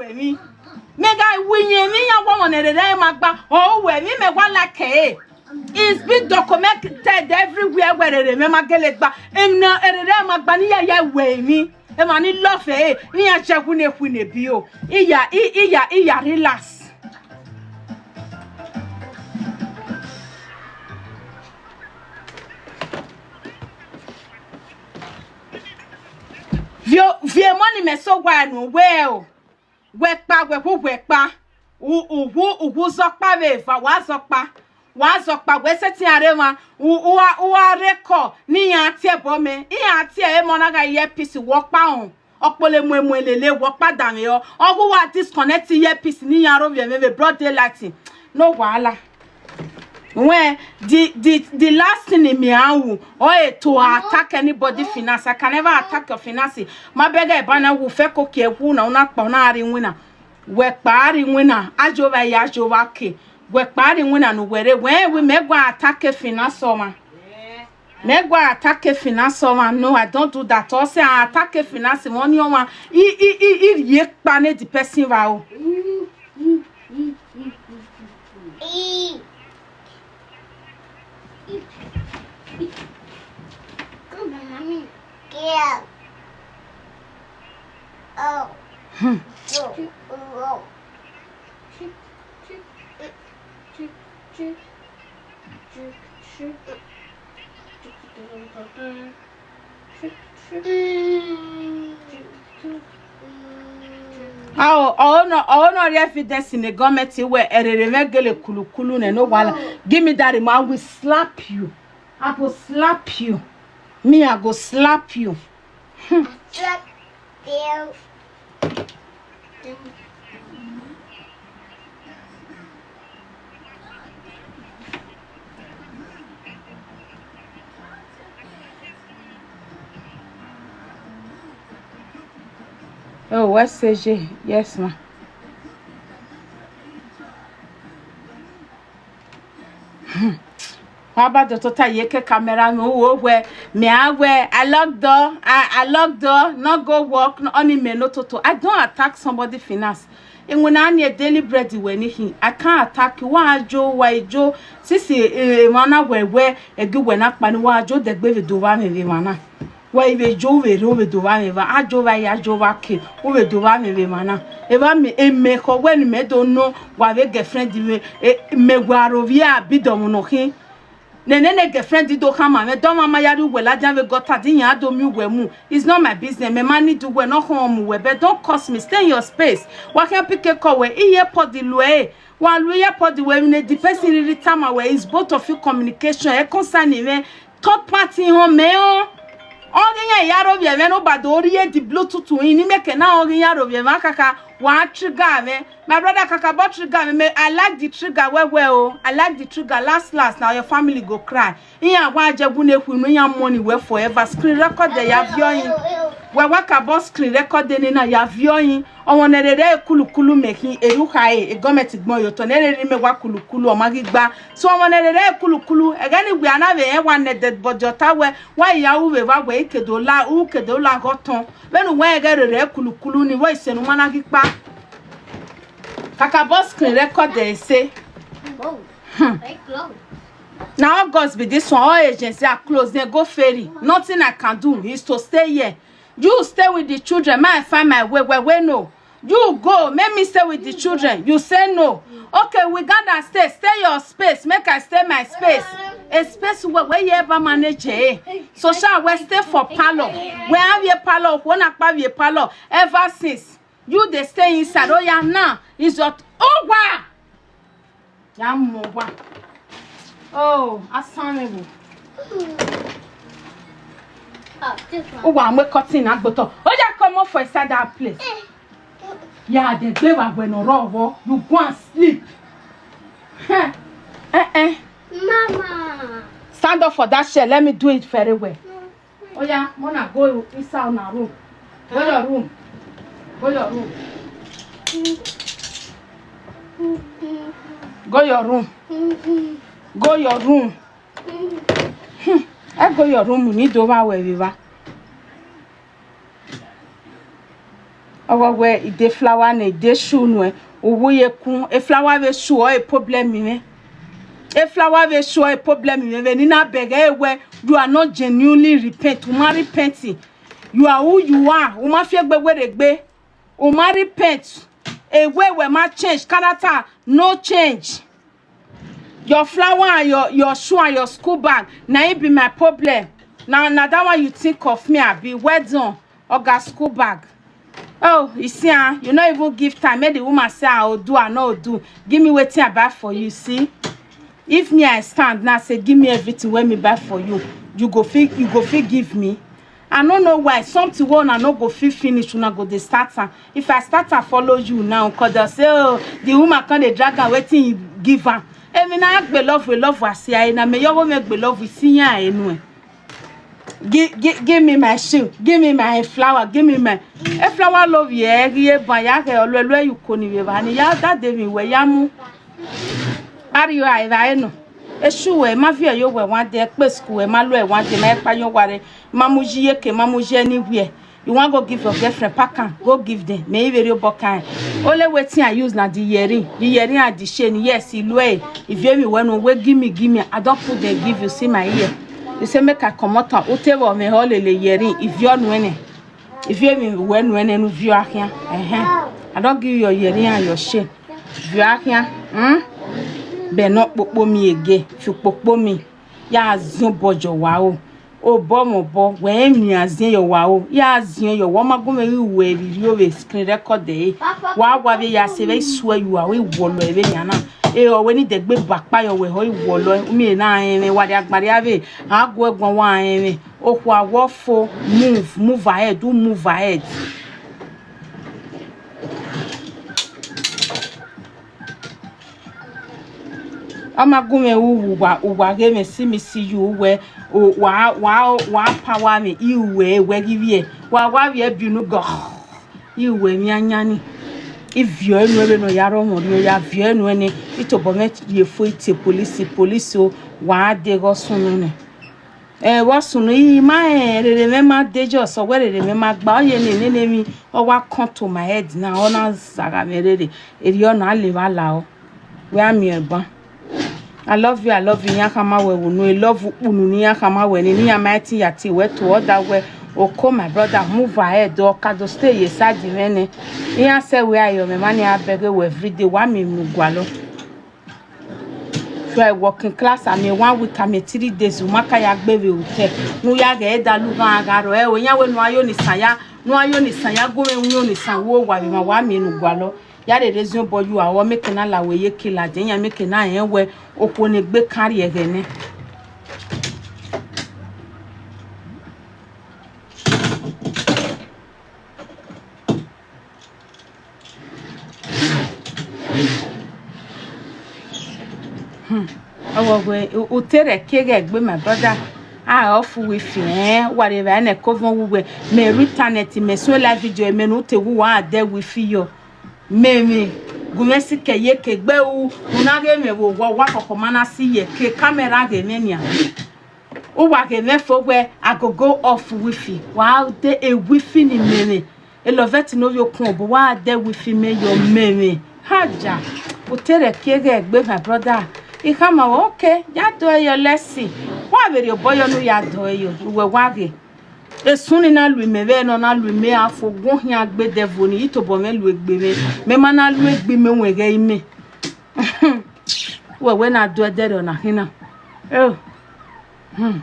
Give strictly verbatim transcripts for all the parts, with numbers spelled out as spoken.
emwi. Mẹ gha wu iyẹn emwi iran wọ ọmọ ne erere ma gba, ọ ru emwi mẹ wa like ẹre. It's been documented everywhere wẹ erere mẹ ma gele gba. Emwi ne erere ma gba ne iran ya wu emwi. Emwa ni love ẹre, iran jẹ wu ne khuinnebio. Iya, i- iya, iya, relax. Viọ, viọ emọ ni mẹ so wa nu wẹ o. Wẹ kpa, wẹ hu wẹ kpa. U- u hu- u hu zọkpa vbe eva, wa zọkpa. Wa zọkpa, wẹ sẹtin a rre emwa. U- u gha- u gha rre ekọ ne iran tie ẹbọ mẹ, iran tie ẹre mẹ, ọ na gha ye earpiece, wẹ ọkpa rẹn. Ọ kpolo muẹmuẹ lele, wẹ ọkpa danmwehọ. Ọ ghi wa disconnect earpiece ne iran aro vbe ẹmwẹ vbe broad daylight. No wahala. Wẹ, the, the, the last thing mẹ a ru, ọ e to attack anybody finance. I can never attack your finance. Ma bẹghe eba na wu fẹ ko kie wu na, una kpa, una rri iwinna. Wẹ kpa rri iwinna, a jovba ya jovba ke. Wẹ kpa rri iwinna ne uwẹ rre, wẹ wi mẹ gua attack finance ọmwa. Mẹ gua attack finance ọmwa. No, I don't do that. Ọ sẹ a attack finance, vbe ọnii ọmwa, I, I, I, I rhie kpa ne the person vbe aro. Come on, mommy. Girl. Oh. Hmm. Oh. Oh. Ao, ọ nọ, ọ nọ rhie evidence ne government wẹ erere mwẹ gele kulukulu nẹ, no wahala. Give me that ring, I will slap you. I go slap you. Me, I go slap you. Hmm. Slap you. Oh, what's C J? Yes, ma. Hmm. Wa ba do tota ye ke camera mẹ, uwu wẹ, mẹ a wẹ, I lock door, I, I lock door, no go work, no, ọnii mẹ no toto. I don't attack somebody finance. Iwinna ni daily bread wẹ ni khin. I can't attack you. Wa jo, wa jo. Sisi, eh, emwa na wẹ wẹ, ẹgi wẹ na kpa ni wa jo dẹgbe vbe do vba mwẹ vbe emwa na. Wa i vbe jo, u vbe rre, u vbe do vba mwẹ evba. A jovba ya, jovba ke, u vbe do vba mwẹ vbe emwa na. Evba mẹ, emẹ khọ wẹ ne imẹ do nọ, wa vbe girlfriend mwẹ, e, mẹ wa ro vbe a bi dọmwẹ nọ khin. Nene ne girlfriend do khama mwẹ, dọmwẹ ma ya rhie uwẹ ladian vbe gutter, de iran do miẹn uwẹ mu. It's not my business. Mẹ ma need uwẹ, ne ọ khọn mu uwẹ, but don't curse me. Stay in your space. Wa khian pick call wẹ, I ye pod lu ẹre. Wa lu ye pod wẹ, ne the person rhirhi tama wẹ, is both of you communication. E concern mwẹ, third party họn mẹ họn. Ọ ghi iran ya aro vbe ẹmwẹ ne ọ ba do rhie the Bluetooth hin, ne imẹ ke na ọ ghi iran aro vbe ẹmwẹ akaka, wa trigger mwẹ. My brother, kakabọ trigger mwẹ, me, I like the trigger well well o. I like the trigger. Last last, na your family go cry. Iran wa jẹ gu ne khuinu, iran money wẹ forever. Screen record ya viọ yin. Wẹ wa kabọ screen record nena ya viọ yin. Ọmọ ne rere kulukulu mẹ khin, erha ukhare, e government gbọn ye otọ, ne rere mẹ wa kulukulu, ọ ma ghi gba. So ọmọ ne rere kulukulu, ẹghẹ ne wẹ a na vbe rẹn wa nẹ dead body, ọ ta wẹ, wa ya ru vbe evba wẹ, I ke do la, u ke do la ghe ọtọn. Vbene uwẹ rẹn ghẹ rere kulukulu ni, vbe isẹ ne u ma na ghi kpa. Kakabọ screen record ẹse. Hmm. Na August be this one, all agency are closed, then go ferry. Nothing I can do is to stay here. You stay with the children, make I find my way, wẹ wẹ no. You go, make me stay with the children. You say no. Okay, we gather stay, stay your space, make I stay my space. A space where, where you ever manage, eh? So shall we stay for parlor? Where have you parlor? Who na pa you parlor? Ever since you dey stay inside, oh yeah, now is your, oh wow. Ya mọ wa. Oh, asan mẹ wo. Ah, this one. Uwa mu curtain na gbotọ. Oh yeah, come off for inside that place. Ya de gbe wa wẹ nọ rọ wọ. You go and sleep. Eh, eh, eh. Mama. Stand up for that chair. Let me do it very well. Oh yeah, mona go inside una room. Go your room. Go your room. Go your room. Go your room. Hmm. I go your room, ni do ba we viva. Ọ wẹ wẹ ide flower ne ide shoe nuẹn, uwu ye kun, e flower vbe shoe ọre problem mwẹ. E flower vbe shoe ọre problem mwẹ, vbene I na bẹghe wẹ, you are not genuinely repent, u ma repent. You are who you are, u ma fi egbe werriegbe, u ma repent. Ewe wẹ ma change, character no change. Your flower and your, your shoe and your school bag, na it be my problem. Na, na that one you think of me, abi? Well done, Oga School Bag. Oh, you see, ah, you no even give time. Make the woman say, "Ah, Odu, I no do. Give me wetin I buy for you." See, if me I stand now, say, "Give me everything wey me buy for you," you go fit, you go fit give me. I no know why something wey una no go fit finish, una go dey start am. If I start am follow you now, cause dem say, "Oh, the woman come dey drag am, wetin he give am." Emi na gbe love, love asia na, me yo wo me gbe love si yan enu. Give, give, give me my shoe, give me my flower, give me my, e flower love ye, gi ye ban ya ghe oluelu yu ko ni vbe ba ni ya da de mi wẹ ya mu. Ari wa evbare nọ. Eshu wẹ ma viọ ye owẹ wan de, ẹkpe school wẹ ma lo ẹwan de, ma ẹkpa yan owa re, ma mu yi iyeke, ma mu yi anywhere. You wan go give your girlfriend, pack am, go give them. Me i vbe rhie obọ kan. Only wetin I use na the earring. The earring and the chain, yes, I lo e. If you ever want, we give me, give me. I don put them give you, see my ear. You say make I comot am. Ute vbe ọ mwẹ họ lele earring, I viọ nuẹn nẹ. If you ever want nuẹn nẹ, ne u viọ akhian. Ẹhẹn. I don give you your earring and your chain. Viọ akhian. Hmm? Bẹ ne ọ kpokpo mi ege, fi ukpokpo mi. Ya ziọn obọ ye owa o. Obọ mwẹ obọ, wẹ rẹn emwi a ziẹn ye owa o. Ya ziẹn ye owa, ọ ma gu mwẹ ghi wẹ vbe rhie ovbi screen record ẹre. Wa wa vbe ya sẹ vbe, I swear you are, I wọlọ ẹre vbenian na. E, ọ wẹ ne I dẹgbe ba kpa ye wẹ họ, I wọlọ ẹre. U miẹn na rẹn mwẹ, wa rhie agban rhie avbe, a gu ẹguọn wa rẹn mwẹ. Okhuo awọ fo, move, move ahead, u move ahead. Ọ ma gu mwẹ ru uwa, uwa ghe mwẹ si mi si yu wẹ, o, wa, wa, wa power mwẹ, I wẹ, wẹ ghi vbiẹ, wa, wa vbiẹ biẹ unu gọ, I wẹ mwẹ ayan ni. I viọ enu ẹre ne ọ ya rọ mwẹ, ọ ya viọ enu ẹre, I tobọ mwẹ ye fo, I te police, police o, wa deghẹ ọ sunu nẹ. Ẹ, vbe ọ sunu, I ma rẹn rere mwẹ ma de, just ọ wẹ rere mwẹ ma gba, ọ ye ne nene emwi, ọ wa come to my head na, ọ na zagha mwẹ rere, erriọ na levba la ọ. Wẹ a miẹn ban. I love you, I love you, iran khama wẹ vbe unu, I love ukpunu ne iran khama wẹ ni, ne iran ma ẹtin ya tie wẹ to, ọ da wẹ, oko my brother, move ahead, ọ ka do stay ye side mwẹ nẹ. Iran sẹ wẹ a yọ mwẹ, ma ni a bẹghe wẹ everyday, wa miẹn emwi ne u gualọ. If you are a working class, a miẹn one week, a miẹn three days, u ma ka ya gbe vbe hotel. Ne u ya ghẹ da lu ghan gha rrọọ, ẹ o, iran wẹ ne u a yo ni san ya, ne u a yo ni san ya, gu mwẹ yo ni san wo wa vbe ma wa miẹn ne u gualọ. Ya rere ziọn obọ yu a, ọ meke na la wẹ ye ke ladian, iran meke na rẹn wẹ okhuo ne egbe kan rrie ẹghẹ nẹ. Hmm. Ọ wẹ wẹ, u, u te rẹ ke ghẹ gbe, my brother. A off wifi, ẹn, wa rre evbare nẹ, ko vọn wu wẹ, mẹ rre internet, mẹ suẹn live video, mẹ ne u te wu wa dẹ wifi yọ. Mẹ mwẹ, gu mwẹ sikẹ ye ke gbe u, u na ghe mwẹ vbe owa, owa kọkọ ma na si ye ke camera ghe mwẹ nian. Uwa ghe mwẹ fo wẹ, I go go off wifi. Wa de e wifi ni mẹ mwẹ. E love ẹtin ne ovbi okun obọ, wa dẹ wifi mẹ yọ mẹ mwẹ. Haja, u te rẹ kie ghẹ gbe, my brother. I khama wẹ, okay, ya do ẹre yọ, let's see. Wa vbe rhie obọ yọ ne u ya do ẹre yọ, uwẹ wa ghe. Esun ni na lu imẹ vbe nọ na lu imẹ a fo, gu khian gbe devil ni, i tobọ mwẹ lu egbe mwẹ. Mẹ ma na lu egbe mwẹ wẹ ghẹ imẹ. Wẹ wẹ na do ẹdẹrriọ na khin na. Oh. Hmm.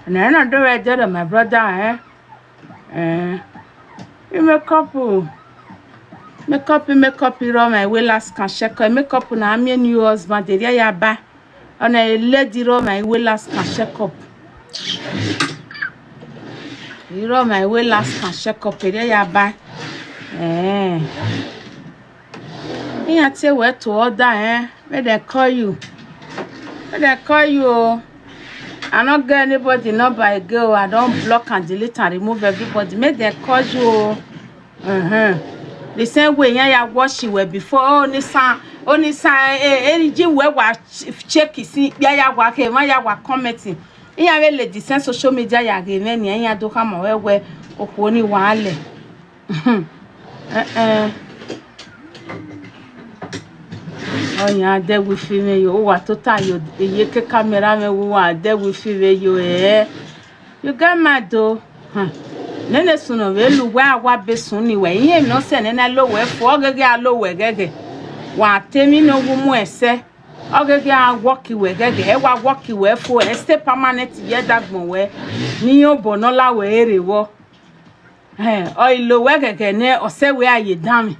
Nẹ na do ẹdẹrriọ, my brother, eh? Eh. I makeup, makeup, makeup rọ mwẹ wẹ last can check up. Makeup na miẹn new husband, erriọ ya ba. Ọna lady rọ mwẹ wẹ last can check up. I rọ mwẹ wẹ last can check up, erriọ ya ba. Eh. Iran tie wẹ to order, eh? Make dem call you. Make dem call you o. I no get anybody number again o. I don block and delete and remove everybody. Make dem call you o. Uh-huh. The same way iran ya watch wẹ before. Oh, ni san, oh, ni san, eh, eh, ji wẹ wa ch-, check si, ya ya wa ke, ma ya wa comment. Iran vbe le the same social media ya ghe mwẹ ni, iran do khama wẹ wẹ okhuo ni wa lẹ. Ẹn, ẹn. Ọyan dẹ wifi mwẹ yo, uwa tota yo, iyeke camera mwẹ, uwa dẹ wifi mwẹ yo, eh. You get mad o. Hmm. Nene sunu vbe lu wẹ a wa be sunu ni wẹ. Iye emwi ne ọ sẹ nẹ na lo wẹ fo, ọ gheghe a lo wẹ ghẹghẹ. Wa te emwi ne ọ wu mu ẹsẹ. Ọ gheghe a work wẹ ghẹghẹ, ẹ wa work wẹ fo, ẹ stay permanent ye ẹdagbọn wẹ. Ne iyan obọ ne ọ la wẹ rre vbọ. Ẹn, ọ i lo wẹ ghẹghẹ nẹ, ọ sẹ wẹ a ye danmwẹ.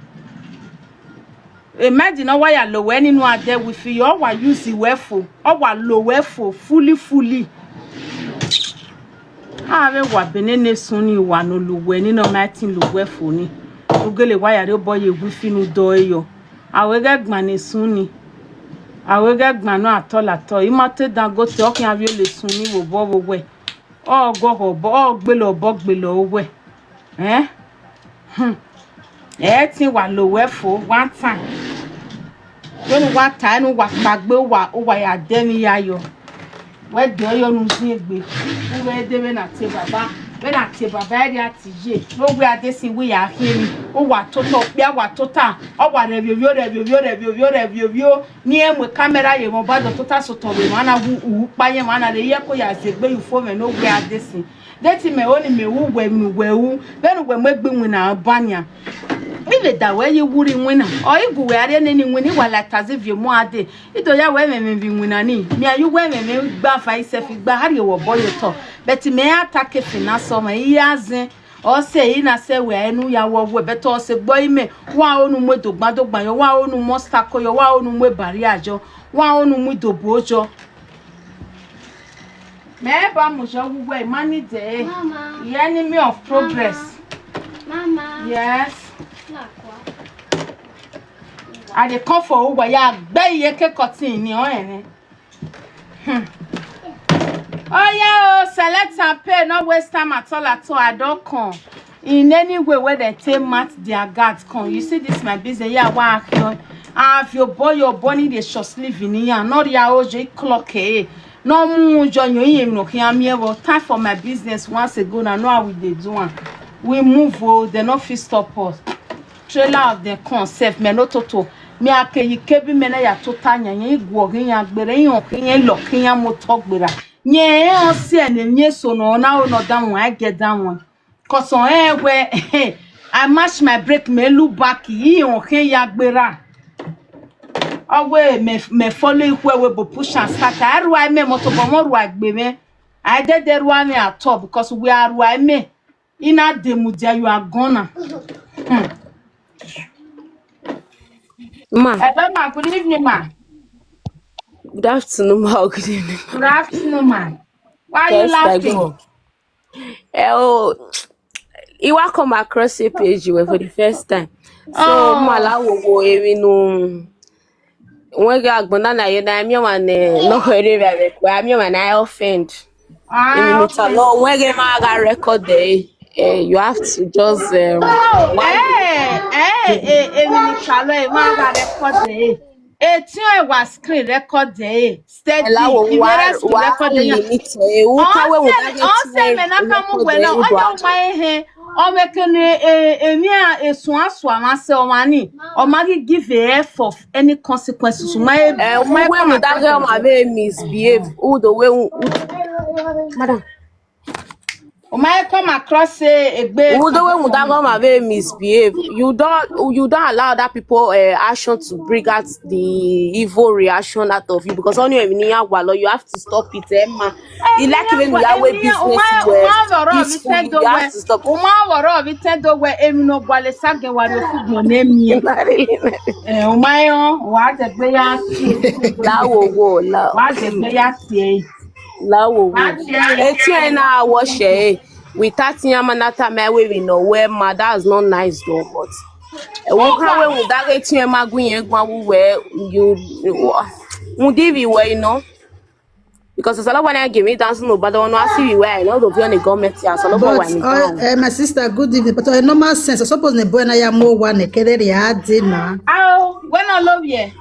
Imagine ọ wa ya lo wẹ nene uwa dẹ wifi yo, ọ wa use wẹ fo, ọ wa lo wẹ fo fully, fully. A vbe wa be nene sunu ni, uwa ne ọ lo wẹ nene, ọ ma tin lo wẹ fo ni. U gele wa ya rhie obọ ye wifi ne u dọ ẹre yọ. A wẹ ghẹ gban ne sunu ni. A wẹ ghẹ gban nọ atọ la atọ. I ma te dan go te ọ khian vbe ole sunu ni vbe obọ vbe owẹ. Ọ gọghọ obọ, ọ gbele obọ gbele owẹ. Ẹn? Hmm. Ẹ tin wa lo wẹ fo one time. Vbene uwa ta ẹre ne uwa kpaegbe, uwa, uwa ya dẹ emwi ya yọ. Wẹ dẹ ọyọ ne u zin egbe. U vbe dẹ vbene a tie baba, vbene a tie baba ẹre a ti ye. Ne uwa a de sin wẹ ya khian emwi. Uwa tota, okpia wa tota. Ọ wa rẹ vbiovio, rẹ vbiovio, rẹ vbiovio, rẹ vbiovio. Ne irẹn mu camera ye mwẹ, ọ ba dọ tota sotọ vbe emwa na, wu ukpa ye emwa na, rhie ẹko ya zẹ egbe ye ufomwẹ ne uwa a de sin. De te imẹ ho ne imẹ ru uwẹ emwi ne uwẹ ru, vbene uwẹ mu egbe iwinna ba nian. I vbe da wẹ ye iwurri iwinna, ọ i gu wẹ a rhie nene iwinna, I wa la taxi viọ mu a dee. I do ya wẹ ẹmwẹ mwẹ vbe iwinna ni, mẹ a ye uwu ẹmwẹ mwẹ gba fa isẹf gba, a rhie wẹ obọ ye otọ. But mẹ a ta ke finance ọmwa, I ya zẹn, ọ sẹ, I na sẹ wẹ a re ne u ya wọ wẹ, but ọ sẹ egbe ọre imẹ, wa ho ne u mu edogban dogban yọ, wa ho ne u mu ọstako yọ, wa ho ne u mu ebaria yọ, wa ho ne u mu idobo yọ. Mẹ ba mu yọ wu wẹ, I ma need ẹre. Mama. Ye enemy of progress. Mama. Yes. Lakua. I dey come for uwa ya gbe iye ke cotton ni ọ ẹnrẹn. Hmm. Oh yeah, oh, select and pay, no waste time at all, at all. I don come. In any way where they take mat their guard come. You see this my business, yeah, wa akhion. A vio boy your bunny dey short sleeve in here. Not ya ojo clock eh. No mu jo yo yin no khian mi evo. Time for my business once ago na, know how we dey do am. We move o, they no fit stop us. Trailer of the con sef me no toto. Me a ke yi kebi me na ya tota yan, yan iguo ghi yan gbere, yan ke yan lo ke yan motor gbera. Yan e o si ene mi eso no na o no da wan, I get that one. Cause on eh we I match my brake, me look back, yi on khe ya gbera. Ọ wẹ me, me follow ikhu ẹwe bo push and start. A rua mẹ motor, but wọn rua gbe mẹ. A dede rua mẹ at all because we are rua mẹ. I na de mudia, you are gonna. Hmm. Ma. Hello, ma. Good evening, ma. Good afternoon, ma. Good evening, ma. Good afternoon, ma. Why are you laughing? Yes, I go. Eh, oh, I wa come across a page where for the first time. So, oh. Ma la wo wo evi nu. Wẹ ghe agbọn na na ye na, I miẹn ọmwa ne, ne ọ khẹ rre vbe ẹvbo, I miẹn ọmwa na offend. Ah, emwi ne u ta offend. No, wẹ ghe ma gha record ẹre, eh, you have to just, um, oh, eh, eh, eh, emwi ne u ta nọ, ma gha record ẹre. Etiẹn wa screen record ẹre. Steady. Ẹ la wo, wa, wa record ẹre. Limit ẹre. U ka wẹ wo da ghe, ọ sẹ mẹ na ka mu wẹ na, ọ ya ma ehe. Ọ mwẹ kene, eh, emwi a, esuan suan ma sẹ ọmwa ni. Ọ ma ghi give a F of any consequences. U ma e, eh, u ma e wẹ come across da ghe ọmwa vbe misbehave. U do wẹ u, u, madam. U ma e come across egbe. U do wẹ u da ghe ọmwa vbe misbehave. You don't, you don't allow other people, eh, action to bring out the evil reaction out of you because only when you are, you have to stop it, eh, ma. I like when we are way business well, peaceful, you have to stop. Uma wọrọ vbe tẹn do wẹ emwi ne ọ gualọ sa gẹ wa rrie ofugbọn ne miẹn. Eh, uma rẹn, wa dẹgbe ya tie. La wo wo, la. Wa dẹgbe ya tie. La wo wo. Wa tie. Etiẹn na wọ shẹ, eh. Without yan ma na ta ma wẹ vbe nọ wẹ ma, that's not nice though, but, eh, wo ka wẹ mu da ghe etiẹn ma gu yẹn gban wu wẹ, you, you, mu di vbe wẹ, you know. Because Osanobua na give me dance no, but I wanna see you where I know the only government here, Osanobua. But, uh, uh, my sister, good evening. But, uh, normal sense, I suppose the boy na ya mo wa ne kere ri ade na. Ao, wẹ nọ lovbiẹ.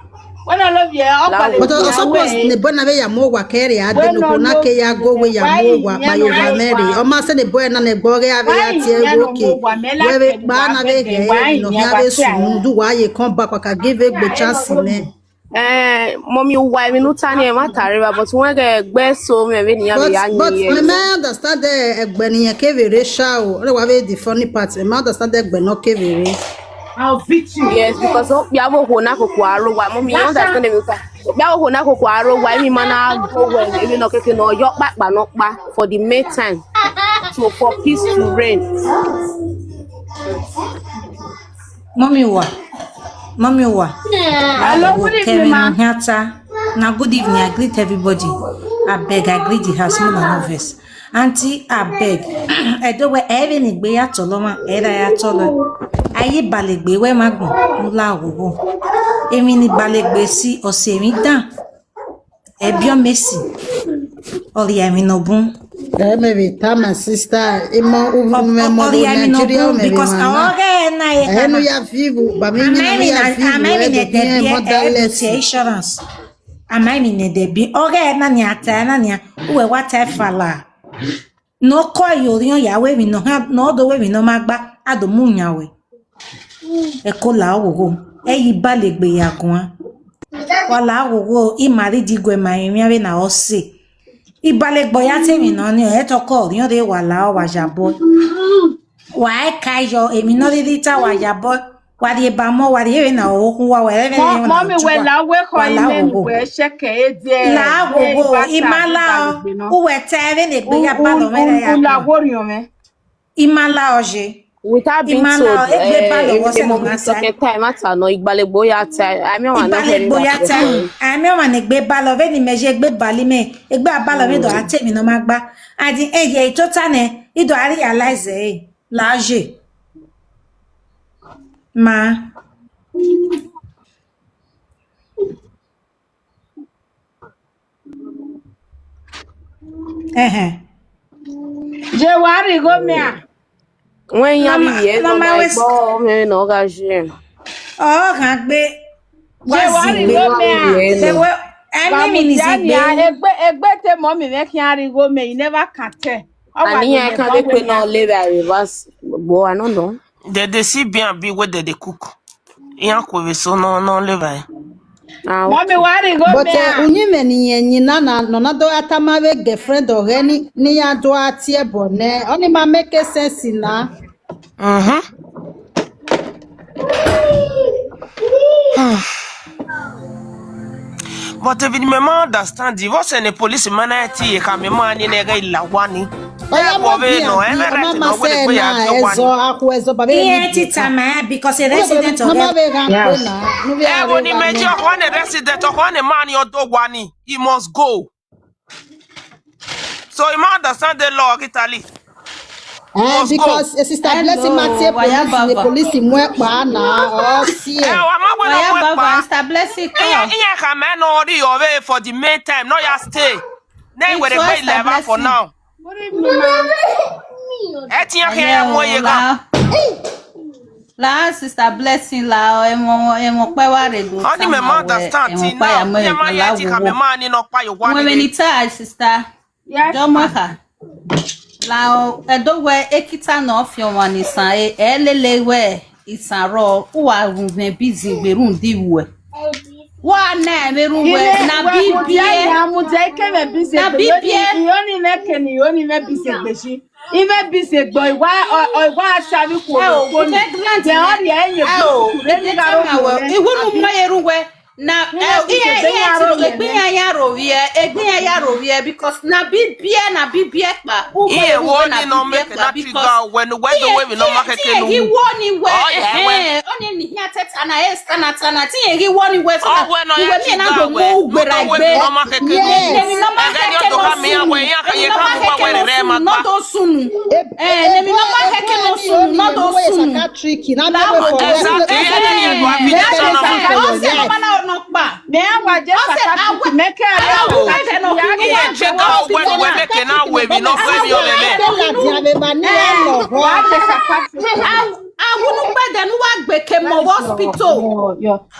Wẹ na love ye, ọ Lawo. But I suppose ne boy na vbe ya mu owa kẹre a de no na ke ya go we ya mu owa kpa ye owa mẹ re. Ọ ma sẹ ne boy na ne gbe ọghe avbe ya tie wo ke. Wẹ vbe kpa na vbe ghe no hia vbe sunu du wa ye come back wa ka give egbe chance nẹ. Eh, mummy, uwa emwi ne u ta ni ẹmwata rre evba, but wẹ ghẹ gbe so mwẹ vbene iran vbe But ya but yin I ma understand the ẹgbẹ ne irẹn kevbe rre sha o. Ọ wa vbe the funny part. I ma understand the ẹgbẹ ne ọ kevbe rre. I'll beat you. Yes, because okpia vbe okhuo na koko aro wa, mummy, you understand me? Okpia vbe okhuo na koko aro wa, emwi ma na go well, emwi nọ keke nọ yọ kpakpa nọkpa for the main time. So for peace to reign. Mummy wa, mummy wa. Hello, good evening, ma. Kẹmẹ ne ọ khian ta. Na good evening, I greet everybody. I beg, I greet the house, no na no vex. Aunty, I beg. Ẹdo wẹ ẹ vbe ne egbe ya tọlọ ọmwa, ẹ ra ya tọlọ. A ye ibalegbe wẹ ma gbọn, u la oghogho. Emwi ne ibalegbe si, ọ si emwi dan. Ẹbiọ Messi, ọ rhie emwi ne ọ bun. Ẹ mẹ vbe ta, my sister, emọ uvumwẹ mọ vbe Nigeria, ọ mẹ vbe because emwa na. Ọghẹ na ye ẹ no ya vivu, ba mi ni ya vivu, ẹ do bi ẹ motherless. Insurance. A ma emwi ne ẹdẹ bi ọghẹ na nia ta na nia, uwẹ wa ta fala. Ne ọ kọ ye orhiọn ya wẹ emwi ne ọ do wẹ emwi ne ọ ma gba, a do mu yan wẹ. Ẹko la oghogho, ẹ ye ibalegbe ya guan. Wa la oghogho, ima rhidi gu ẹe ma emwi avbe na ọ sẹ. Ibalegbe ya ta emwi nọ ni, ẹ tọkọ orhiọn rre wa la ọ wa ya bọ. Wa i ka yọ emwi ne ọ rhirhi ta wa ya bọ. Wa rhie ba mọ, wa rhie vbene ọ khun uwa, wa rhie vbene ọ na Mummy, wẹ la wẹ khọ wa la imẹ ne oghogho. Wẹ shẹkẹ e die. La oghogho, ima la ọ, uwẹ ta vbene egbe ya balọ mwẹ ra ya. U la woriọn mwẹ. Ima la ọ ye. Without being told, eh, emọ vbe sọkẹn ta, ima ta nọ, igbalegbo ya ta, a miẹn ọmwa ne ọ igbalegbo ya ta, a miẹn ọmwa ne egbe balọ, vbene imẹ ye egbe balọ imẹ, egbe a balọ mwẹ do a te emwi ne ọ ma gba. At the end, ye tota nẹ, I do a realize ẹre, la ye. Ma. Ẹhẹn. Je wa rhie igho mẹ a? Wẹ iran vbe ye nọ ma ẹgbọ mwẹ ne ọ gha ye. Ọ ghan gbe. Je wa rhie igho mẹ a? Ẹwẹ, ẹmimi ni zigbe. Egbe, egbe te mummy mwẹ khian rhie igho mẹ, I never can tell. Ani iran kan de kpe ne ọ le vbe a reverse, but I no know. They dey see B and B wey they dey cook. Iran khuo vbe eso nọ, nọ le vbe a. Mummy, wa rhie igho mẹ a? But, eh, uyinmwẹ ne irẹn yin na na, nọ na do gha tama avbe girlfriend ọghẹ ni, ne iran do gha tie ẹbọ nẹ, ọni ma make sense na. Mhm. But David, mẹ ma understand, vbọzẹ ne police ma na tie khama ima ni ne ẹghẹ I la owa ni. Ọ ya vbe nọ, ẹ vbe right nọ, wẹ egbe ya tie owa ni. Ẹzọ, akhuẹ ẹzọ, baba. Iran ti tama, because a resident of. Ẹ wo ni mẹ je ọkhọ ne resident, ọkhọ ne ma ni ọ do owa ni, he must go. So I ma understand the law, Italy. Eh, because, eh, Sister Blessing ma tie police, the police mu ẹkpa na, ọ si ẹ. Ẹ wa ma wẹ na mu ẹkpa. Sister Blessing kọ. Iran, iran khama nọ rhie ọvbe for the main time, nọ ya stay. Ne wẹ egbe eleven for now. Good evening, ma. Ẹ tiẹn khian ya mu ẹre gha. La Sister Blessing la, ẹmwẹ, ẹmwẹ ọkpa wa rre do. Ọni mẹ ma understand ti na. Iran ma ya ti khama ima ni nọ kpa ye owa ni. Wẹ mẹ ni ta, Sister. Yes, Jọmọkha. La ọ, ẹdo wẹ ekita ne ọ fian ọmwa ne isan, ẹ, ẹ lele wẹ isan rrọọ, uwa ru mwẹ bizi gbe rhunmwuda ivbi uwẹ. Wa na ẹmwẹ rhunmwuda na bibiẹ. Na bibiẹ. I oni mwẹ ke ne I oni mwẹ bizi gbe shi. I mwẹ bizi gbe, I wa, ọ, ọ, I wa sha vbe ikhuo. Ẹ o, vbe grant. Ẹ o, iwunu mọ ye rhunmwuda. Na, eh, iran, iran ti ro, egbe iran ya ro vbiẹ, egbe iran ya ro vbiẹ, because na bibiẹ, na bibiẹ kpa. Iran wo ni nọ make na trigger wẹ ne uwẹ do wẹ emwi nọ ma keke nu. Iran ghi wo ni wẹ, ẹhẹn, ọni ni iran te ta na, ẹ, ta na, ta na, te iran ghi wo ni wẹ, so that uwẹ miẹn na do mu ugbera egbe. Emwi nọ ma keke nu. Emwi nọ ma keke nu. Nọ do sunu. Eh, emwi nọ ma keke nọ sunu, nọ do sunu. Exactly. Ọ sẹ nọ ma na nọ kpa. Mẹ a wa je psychiatric, mẹ kẹ a ya wo. Iye che ga wẹ ne uwẹ make na wẹ emwi nọ fẹ emwi ọmwẹmwẹ. Wa je psychiatric. Awunu kpẹdẹ Ẹnu wa gbe ke mọ vbe hospital.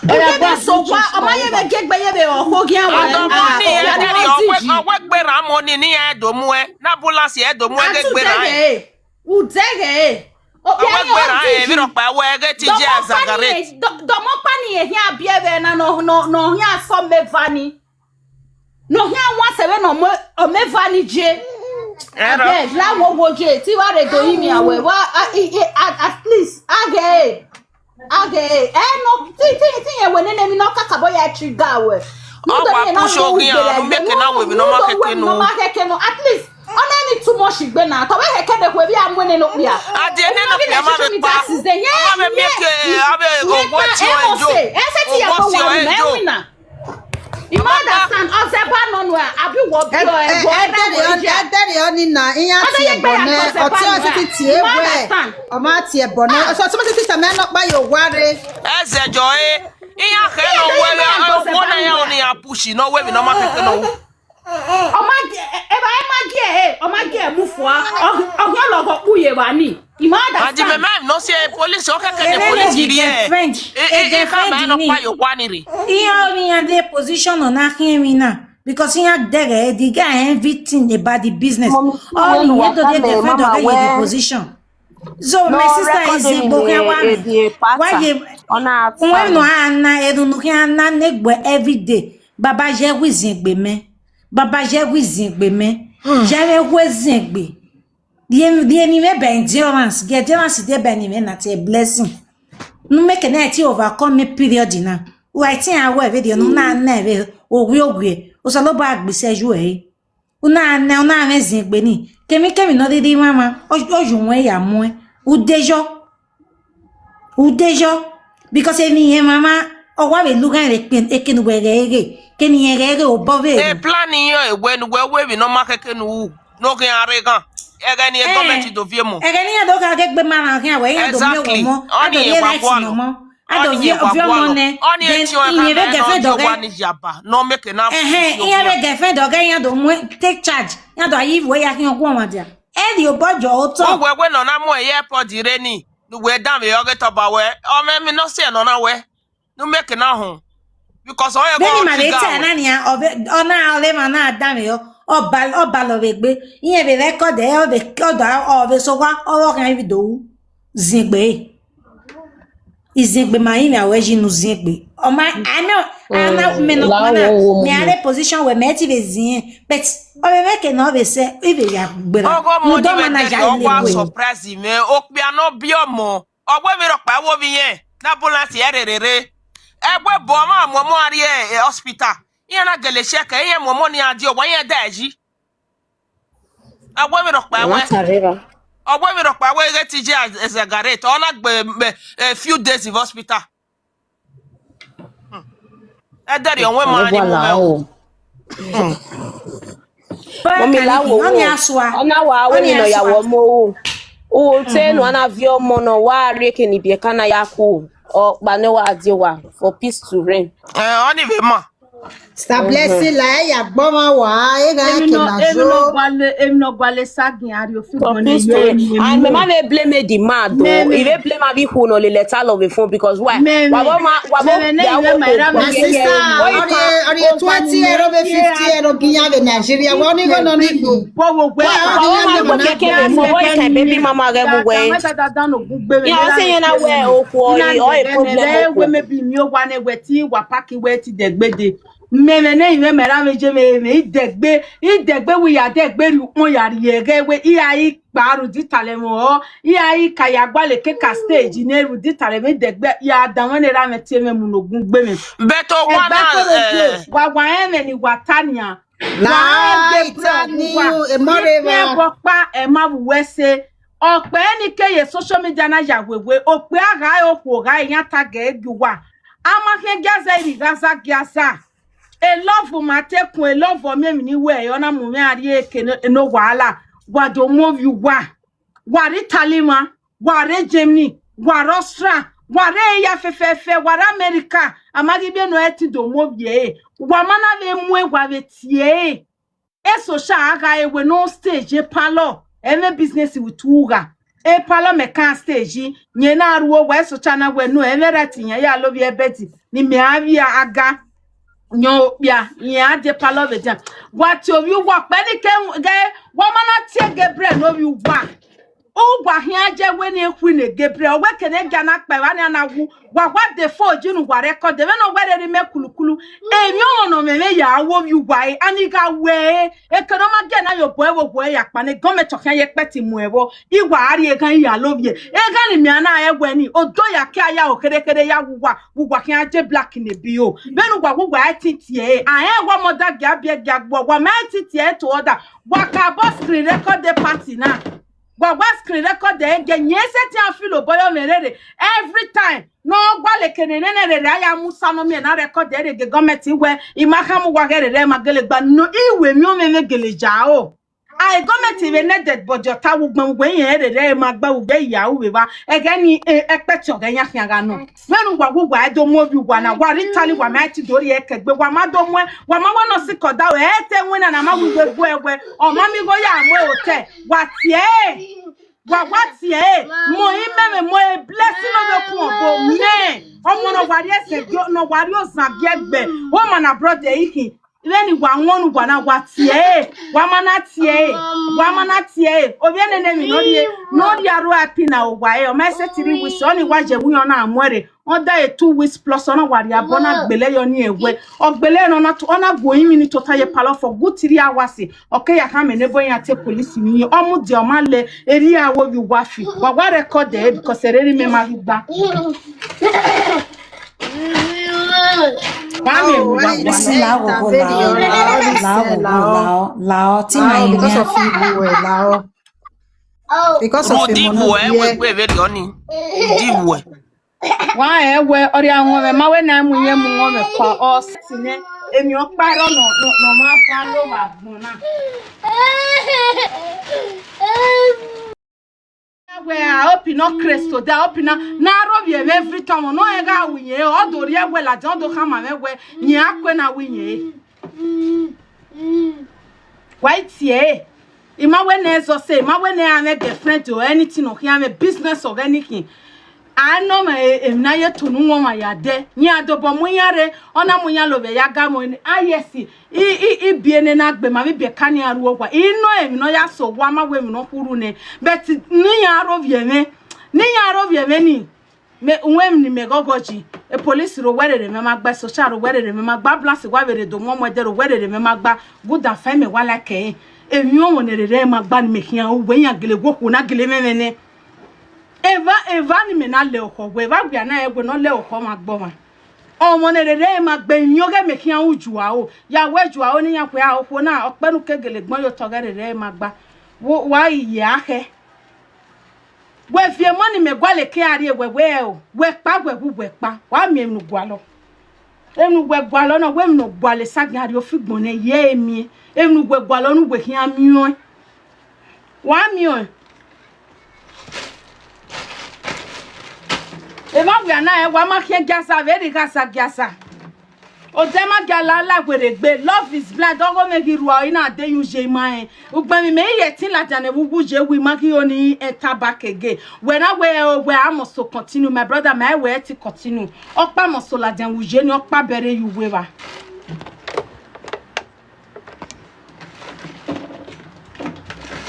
Ude vbe so wa, ọ ma ye vbe gie egbe ye vbe ọkhuo gian wa. Ọdọ mọ ni, ẹdẹrriọ, ọ wẹ gberra mọ ni, ne iran do muẹ, ne ambulance ẹ do muẹ ghe gberra ẹn. Udẹghe. Ọ wẹ gberra ẹn, emwi rhọkpa wẹ ghe te I je Exaggerate. Dọmọkpa ni ehian biẹ vbe na nọ, nọ, nọ hian sọ mẹ eva ni. Nọ hian wan sẹ vbene ọ mẹ eva ni je. Abeg, la wo wo je, te I wa rre do yi mia wẹ, wa, a, i, i, at, at least, a ghe. A ghe, eh, no, ti, ti, ti yẹn wẹ nene emwi ne ọ kakabọ ya trigger wẹ. Ọ wa push oghian, ne u mieke na wẹ emwi ne ọ ma khẹke nu. At least, ọ na ni too much igbe na. Tọ vbe khẹke de khuẹ vbe a mu nene okpia. A die nene okpia ma vbe kpa. Ọ ma vbe mieke, a vbe owa tie ọnrẹn yo. Ẹsẹ ti ya kọ wa mẹ winna. I ma understand, ọzẹba nọ nua, abi wọ bi ọ, ẹ wọ ra wọ ya. Ẹdẹrriọ ni na, iran tie ẹbọ nẹ, ọtẹn ọtiti tie wẹ, ọ ma tie ẹbọ nẹ, ọtẹn ọtiti tama nọkpa ye owa rre. Ẹzẹjọ e, iran khẹ nọ wẹ, ọna ya ọni ya push nọ wẹ emwi ne ọ ma khẹke nọ. Ọ ma gie, eva ẹ ma gie ẹre, ọ ma gie ẹre mu fua, ọ, ọ ghi lọghọ kpu ye evba ni. I ma understand. Mẹ ma no si police, ọ kẹkẹ ne police rhie. Girlfriend, e, e, e girlfriend ni. Iran ọghe iran de position nọ na khian emwi na, because iran dẹghẹ the guy everything about the business. All in head to the girlfriend ọghe ye the position. So my sister is in Bokia wa me. Why ye? Ona ata. Uwẹ nọ a na, erhunmwu khian na ne egbe every day. Baba ye wi ziengbe mẹ. Baba ye wi ziengbe mẹ. Ye vbe wi ziengbe. Rhie, rhie ni mwẹ bẹ endurance, gie endurance de bẹ ni mwẹ na te blessing. Nu mẹ kẹ na te overcome me period na. Wa te a wẹ vbe rhie nu na na vbe owie owie. Osanobua gbe sẹ yu ẹre. U na na, u na mwẹ ziengbe ni. Kemwikemwi ne ọ rhirhi mwamwa, ọ, ọ ye uwẹ ya muẹn. Ude yọ. Ude yọ, because emwi iran mwamwa, ọ wa vbe lughan vbe ekpe, eke ne uwẹ ghẹ ghe, ke ne irẹn ghẹ ghe obọ vbe. E plan iran ewẹ ne uwẹ ru emwi ne ọ ma khẹke ne u ru, ne ọ khian rre ghan. Ẹghẹ ne government do viọ emọ. Ẹghẹ ne iran do kha ghe egbe ma rhan khian wẹ, iran do miẹn ọmọ, a do rhie light ne ọmọ, a do viọ ọmọ nẹ, then irẹn vbe girlfriend dọghẹ. Ọni yaba, ne ọ make na. Ẹhẹn, irẹn vbe girlfriend dọghẹ, iran do mu take charge, iran do a yi vbe ya khian ọguọmwadia. Ẹ rhie obọ jọ otọ. Uwẹ wẹ ne ọ na mu ẹre ye airport rre ni. Ne uwẹ danmwehọ ghe tọba wẹ, ọ mwẹ emwi ne ọ siẹ ne ọ na wẹ, ne u miẹn eke na họn. Because ọ ye vbene ima vbe ta na nian, ọ na ọre emwa na danmwehọ, ọ ba, ọ balọ vbe egbe, irẹn vbe record ẹre, ọ vbe, ọ da, ọ vbe sẹ owa, ọ vbe khian video ru ziengbe. Iziengbe ma rinmwian ruẹ yi ne u ziengbe. Ọ ma, a na, a na, mẹ nọkpa na, mẹ a rre position wẹ mẹ ti vbe ziẹn, but ọ vbe mwẹ eke ne ọ vbe sẹ, I vbe ya gberra. Ọghe ọmọ ne ọ wa surprise mwẹ, okpia ne ọ biẹ ọmọ, ọ wẹ emwi rhọkpa ẹvbo vbe irẹn, ne ambulance ẹre rherere. Ẹgbẹe obọ ọmwa mu ọmọ a rrie hospital, iran na gele check, iran mu ọmọ ni a die owa, iran da ẹe yi. Ọ wẹ emwi rhọkpa ẹvbo. Ọ wẹ emwi rhọkpa ẹvbo ghe te I je Exaggerate, ọ na gbe a few days in hospital. Ẹdẹrriọ wẹ ma ni mu mwẹ o. Mọmi la wo, ọ na wa wẹ emwi ne ọ ya wẹ ọmọ ru. U te ne a na viọ ọmọ ne ọ wa rrie eke ne ibiẹka na ya ku, ọkpa ne wa die owa for peace to reign. Ẹ, ọni vbe ma. Sister Blessing, la ẹ ya gbọmwa wa, e gha ke na zo. Emwi ne ọ gualọ sa gian a rhie ofin gbọn ne. And mẹ ma vbe blame the man though. I vbe blame avbe ikhuo ne ọ lele ẹre ta lọ vbe phone, because why? Wa vbe ma, wa vbe ya wo ko. My sister, ọ rhie twenty euro vbe fifty euro gi iran vbe Nigeria. Wa ni go nọ ni go. Wa ma gbe keke vbe phone, wa ka baby mama ghẹ vbe uwẹ. Ya ọ sẹ yẹn na wẹ okhuo, ọ problem okhuo. Maybe mi owa ne wẹ ti wa pack wẹ ti dẹgbe de. Mẹ mwẹ ne I mwẹ mẹ ra mwẹ je mwẹ mwẹ idẹgbe, idẹgbe wẹ ya dẹgbe rhie ukpọn ya rhie ẹghẹ wẹ, I ra i kpa rhunmwuda italẹ mwẹ ọ, I ra i ka ya gualọ keka stage ne rhunmwuda italẹ mwẹ idẹgbe ya danmwẹ ne ra mwẹ tie mwẹ mu ne ogun gbe mwẹ. But owa na, eh, wa wa rẹn ẹmwẹ ne I wa ta nian. Wa rẹn ẹgbẹ bro wa. Emọ rre evba. Ẹbọ ọkpa, ẹ ma vbe uwẹ sẹ. Okpia ni ke ye social media na ya wewe, okpia gha re okhuo gha re, iran ta gẹ gie uwa. A ma khian gia zẹ, I rhirhi gha za gia za. E love ma te kun, e love ọ miẹn emwi ne I wẹ, ọ na mu mwẹ a rrie eke ne, ne owa la. Wa do mu ovbi uwa. Wa rre Italy mwa, wa rre Germany, wa rre Austria, wa rre eya fẹfẹfẹ, wa rre America. A ma ghi miẹn ne ọ ti do mu ovbi ẹre. Wa ma na vbe mu ẹre, wa vbe tie ẹre. Eso sha a gha re wẹ ne ọ stage ye parlour, ẹ mwẹ business with ugha. Epalọ mẹ kan stage, yẹn na ru owa eso cha na wẹ no, ẹmwẹ right yẹn ya lovbiẹ bed, ne imẹ a vbiẹ aga yọn okpia, yẹn a die epalọ vbe dia. Wa tie ovbi uwa ọkpẹ ni ke ghẹ, wa ma na tie Gabriel ne ovbi uwa. Uwa khian je wẹ ne Queen Gabriel, ọ wẹ kene gia na kpa evba nia na wu, wa wa de fo ji ne uwa record, vbene ọ wẹ rre imẹ kulukulu. Emwi ọmọ ne ọ mwẹ mwẹ ya wo ovbi uwa ẹre, a ni gha wẹ ẹre, eke ne ọ ma gie na ye obọ ẹvbo wẹ ya kpa ne government ọ khian ye kpẹti mu ẹvbo, iwa a rrie eghan ya lovbiẹ. Eghan ni mẹ a na rẹn wẹ ni, odo ya ke a ya ho kherhe kherhe ya wu uwa, uwa khian je black ne bi o. Vbene uwa wu uwa ẹtin tie ẹre, a rẹn wa mọ da gia biẹ gia gbuọ, wa ma ẹtin tie ẹre to order, wa ka bọ screen record the party na. Wa wa screen record ẹre, gie yẹn sẹtin a feel obọ yọ mwẹ rere. Every time ne ọ gualọ eke ne nene rere a ya mu sa ne ọ miẹn na record ẹre gie government wẹ, I ma khama uwa ghẹ rere ma gele gba no, I wẹ emwi ọmwẹ mwẹ gele ja o. A government vbe ne dead body ọta wu gbẹn wẹ irẹn rere ma gba wu gbe ya u vbe vba, ẹghẹ ni, eh, ẹkpẹti ọghẹ yan khian gha nọ. Vbene uwa wu uwa do mu ovbi uwa na, wa rhie Italy, wa ma ti do rhie ẹkẹgbe, wa ma do muẹ, wa ma wa nọ sikẹ ọdaro, ẹ te winna na ma wu iwe gbe ẹwẹ, ọ ma mi gho ya mu ẹre otẹ, wa tie ẹre, wa wa tie ẹre, mo imẹ mwẹ mo e blessing no do kun ọbo mẹ, ọmọ ne ọ wa rhie ẹsẹ gie, ne ọ wa rhie ozan gie ẹgbẹ, wo ma na brother ikhin, vbene wa wọn ne uwa na, wa tie ẹre, wa ma na tie ẹre, wa ma na tie ẹre, ovbi ẹnẹnẹmwi ne ọ rhie, ne ọ rhie aro happy na, owa ẹre, ọ ma sẹ three weeks, ọ ni wa ye ẹvbo iran na mu ẹre, ọ da e two weeks plus, ọ na wa rhie abọ na gbele yọ ni ẹwẹ, ọ gbele nọ na to, ọ na gu orinmwi ni tota ye palọ for good three hours, ọ ke ya khama ne ẹbọ iran te police ni ye, ọ mudia ọ ma lẹ, erriọ a wo vbe uwa fi, wa wa record ẹre because ẹre erha imẹ ma ghi gba. Wa miẹn vbe uwa gua. Sisi, la oghogho, la ọ, la oghogho, la ọ, la ọ, te ima ye because of iwẹ, la ọ. Because of rhunmwuda imọ ne iwẹ ọ wẹ gbe vberriọ ni. Rhunmwuda iwẹ. Wa rẹn wẹ, ọ rhia wọn mwẹ, ma wẹ na mu iyẹn mu wọn mwẹ kua, ọ sẹtin nẹ, emwi ọkpa rrọọ nọ, nọ, nọ ma fa lo vbe agbọn na. Wẹ, I hope you no craze today, I hope you na, na aro vbiẹ mwẹ every time, ọ nọ rẹn gha ru iyẹn, ọ do rhie wẹ ladian, ọ do khama mwẹ wẹ, yẹn a kue na ru iyẹn. Wa i tie ẹre, I ma wẹ ne ẹ zọ sẹ, I ma wẹ ne a mwẹ girlfriend or anything, ọ khian mwẹ business or anything. A nọ mwẹ emwi na ye tunu wọn ma ya dẹ, yẹn a dobọ mu iran rre, ọ na mu iran lovbiẹ ya ga mwẹ, a yes, I, I, I biẹ nẹ na gbe ma vbe ibiẹka ne iran ru owa. I nọ emwi ne ọ ya sẹ owa, ma wẹ emwi ne ọ khurhu nẹ. But ne iran aro vbiẹ mwẹ, ne iran aro vbiẹ mwẹ ni, mẹ, uwẹ emwi ne imẹ ghọghọ yi. E police ro wẹ rere mẹ ma gba, e social ro wẹ rere mẹ ma gba, ambulance wa vbe rre do mu ọmọ ẹdẹ ro wẹ rere mẹ ma gba. Good and fine, mẹ wa like ẹre. Emwi ọmọ ne rere ma gba ni mẹ khian ru wẹ iran gele wẹ okhuo na gele mwẹmwẹ nẹ. Eva, eva ni mẹ na lẹ ọkhọ wẹ, eva wia na rẹn wẹ ne ọ lẹ ọkhọ ọmwa gbe ọmwa. Ọmọ ne rere ma gbe emwi ọghẹ mẹ khian ru ju aro. Ya wẹ ju aro ne iran kue a okhuo na, ọ kpẹnu ke gele gbọn ye otọ ọghẹ rere ma gba. Wo, wa ghi ye akhẹ. Wẹ viọ emọ ni mẹ gualọ ke a rrie wẹ, wẹ o, wẹ kpa, wẹ wu, wẹ kpa, wa miẹn emwi ne u gualọ. Emwi ne uwẹ gualọ na, wẹ emwi ne ọ gualọ esagiẹn a rrie ofigbọn nẹ, ye ẹre miẹn. Emwi ne uwẹ gualọ ne uwẹ khian miẹn ọẹn. Wa miẹn ọẹn. Emwa wia na rẹn, wa ma khian giaza vbe rhie ghaza giaza. Odẹ ma gia la la werriegbe, love is blind, ọghe mwẹ ghi rua ọre na de yu ye ima rẹn. Ugbẹn vbe imẹ i ye ẹtin ladian ne vbe uwu ye, wẹ ima ghi ho ni enter back again. Wẹ na wẹ, wẹ a must to continue, my brother, ma wẹ ẹtin continue. Ọkpa must to ladian vbe uye ni, ọkpa bẹrẹ ye uwu evba.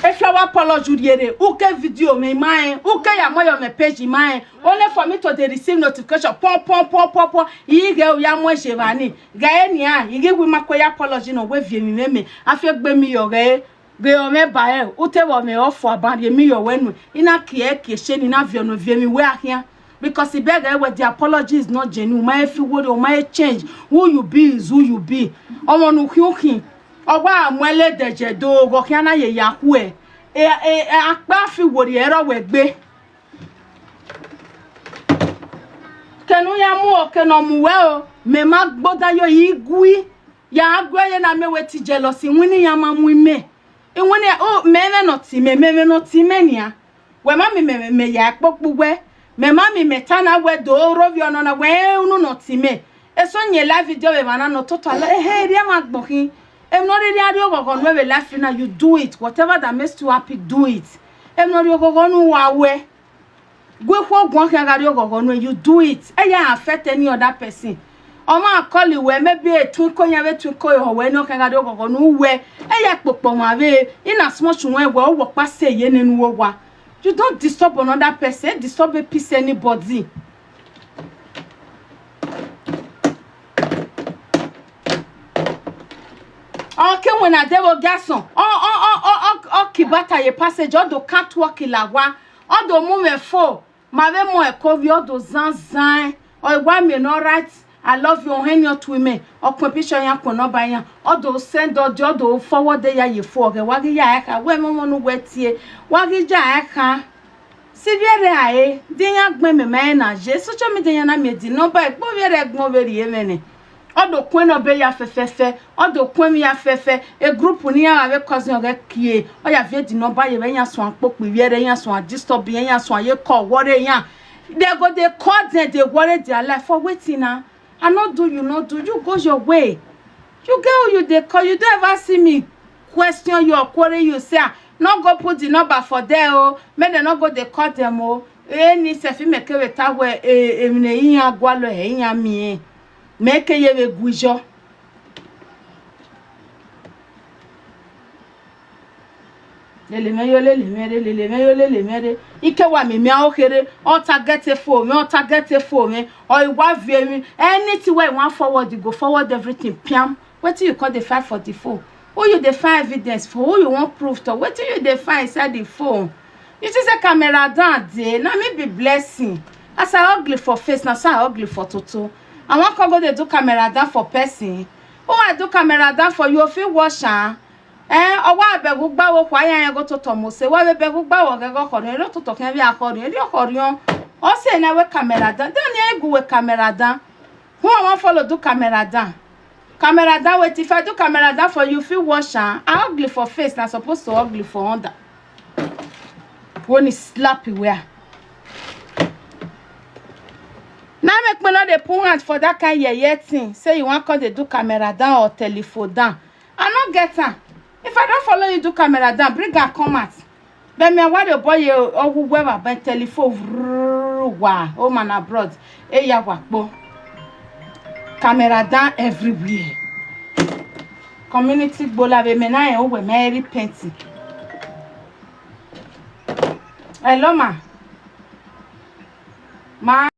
Efiawa apology rhiere, u ke video mwẹ ima rẹn, u ke ya mu ẹre ye mwẹ page ima rẹn. Only for me to dey receive notification, pọn, pọn, pọn, pọn, pọn. I ghe u ya mu ẹre ye evba ni. Ghe nian, I ghi wẹ ima kue ya apology ne ọ wẹ viọ emwi mwẹ mẹ. A fi egbe miẹn yọ ghe, ghe ọ mwẹ ba ẹre, u te vbe ọ mwẹ ọfua ban rhie miẹn yọ wẹ nuẹn. I na kie kie shame, I na viọ nuẹn viọ emwi wẹ a khian. Because I bẹghe wẹ the apology is not genuine, u ma he fi worry, u ma he change. Who you be is who you be. Ọmọ ne u khian u khian. Ọ wa mu ẹre lele ẹdẹ ye do, ọghọ khian na ye ya khuẹ. E, e, e, akpẹ a fi worry ẹre ọ wẹ gbe. Kene u ya mu o, kene ọ mu wẹ o, mẹ ma gbodan yo, I gui. Ya gue ye na, mẹ wẹ te jealousy, iwinna iran ma mu imẹ. Iwinna, o, mẹ mwẹ ne ọ ti mẹ, mẹ mwẹ ne ọ ti mẹ nian. Wẹ ma miẹn mẹ, mẹ ya kpokpo wẹ. Mẹ ma miẹn mẹ ta na wẹ do rhovbiẹ ọnọna wẹ unu ne ọ ti mẹ. Eso yin live video vbe emwa na ne ọ tota lẹ, ehe, erriọ emwa agbọn khin. Emwi ne ọ rhirhi a rrie oghọghọ nuẹn vbe life na, you do it. Whatever that makes you happy, do it. Emwi ne ọ rhie oghọghọ ne uwa wẹ, gu ikhuo guan khian gha rhie oghọghọ nuẹn, you do it. Ẹ ya affect any other person. Ọ ma call wẹ, maybe etun iko yan vbe etun iko ehọ wẹ ne ọ khian gha rhie oghọghọ ne uwẹ. Ẹ ya kpokpo ọmwa vbe, in as much wẹ wẹ, ọ wẹ ọkpa sẹ ye nene uwu owa. You don't disturb another person, disturb a peace anybody. Ọ ke winna de vbe ogiasọn, ọ, ọ, ọ, ọ, ọ, ọ ke ibata ye passage, ọ do catwalk la owa, ọ do mu mwẹ fo, ma vbe mu ẹko vbiẹ, ọ do zan zan, ọ wa miẹn ne ọ write, "I love you," ohẹn ni ọ tue mẹ, ọ khuẹn picture iran, khuẹn number iran, ọ do send audio, ọ do forward ya ye fo, ọ ghẹ wa ghi ya ẹre kha, wẹ mwẹ ọmọ ne uwẹ tie, wa ghi ya ẹre kha. Sivbiẹrẹ a re, de iran gbẹn mẹ ma rẹn na ye, social media iran na miẹn the number, ekpo vbiẹrẹ ẹgbọn vbe rhie mwẹ nẹ. Ọ do khuẹn number ya fẹfẹfẹ, ọ do khuẹn emwi ya fẹfẹ, e group ne iran gha vbe cousin ọghẹ kie, ọ ya viẹ the number ye vbe iran suan kpokpo ivbiẹrẹ, iran suan disturb iran, iran suan ye call worry iran. They go dey call them, dey worry their life. For wetin na? I no do, you no do, you go your way. You get who you dey call, you don't ever see me question you or query you, say, "Ah, no go put the number for there o, make dem no go dey call them o." Eni sef, mẹ kevbe ta wẹ, eh, emwi ne iran gualọ ẹre iran miẹn, mẹ ke ye vbe gu iyọ. Lele mwẹ yo, lele mwẹ re, lele mwẹ yo, lele mwẹ re. I ke wa miẹn imian okherhe, ọ target fo mwẹ, ọ target fo mwẹ, ọ i wa viẹ emwi. Anything where you wan forward, you go forward everything, piam. Wetin you come dey find for the phone? Who you dey find evidence for? Who you wan prove to? Wetin you dey find inside the phone? You think say camera down dey? Na me be blessing. As I ugly for face, na so I ugly for toto. I wan come go dey do camera down for person. Who I do camera down for? You fit wash am. Eh, ọ wa bẹghe ugba vbe okhuo, a ya rẹn ghe ototọ mose, wa vbe bẹghe ugba vbe ọghẹghẹ ọkhọriọn, erriọ ototọ khian vbe akhọriọn, erriọ ọkhọriọn. Ọ sẹ ne wẹ camera down, then ẹ gu wẹ camera down. Who I wan follow do camera down? Camera down, wait, if I do camera down for you, you fit wash am. I ugly for face, na suppose to ugly for under. When he slap you where? Now make me no dey put hand for that kind yeye thing. Say you wan come dey do camera down or telephone down. I no get am. If I don follow you do camera down, bring am come out. But me, I want the boy, you, oh, whoever, but telephone, vrrr, wa, home and abroad. Eya wa kpo. Camera down everywhere. Community gbola vbe me na, eh, oh, we me repent. Hello, ma. Ma.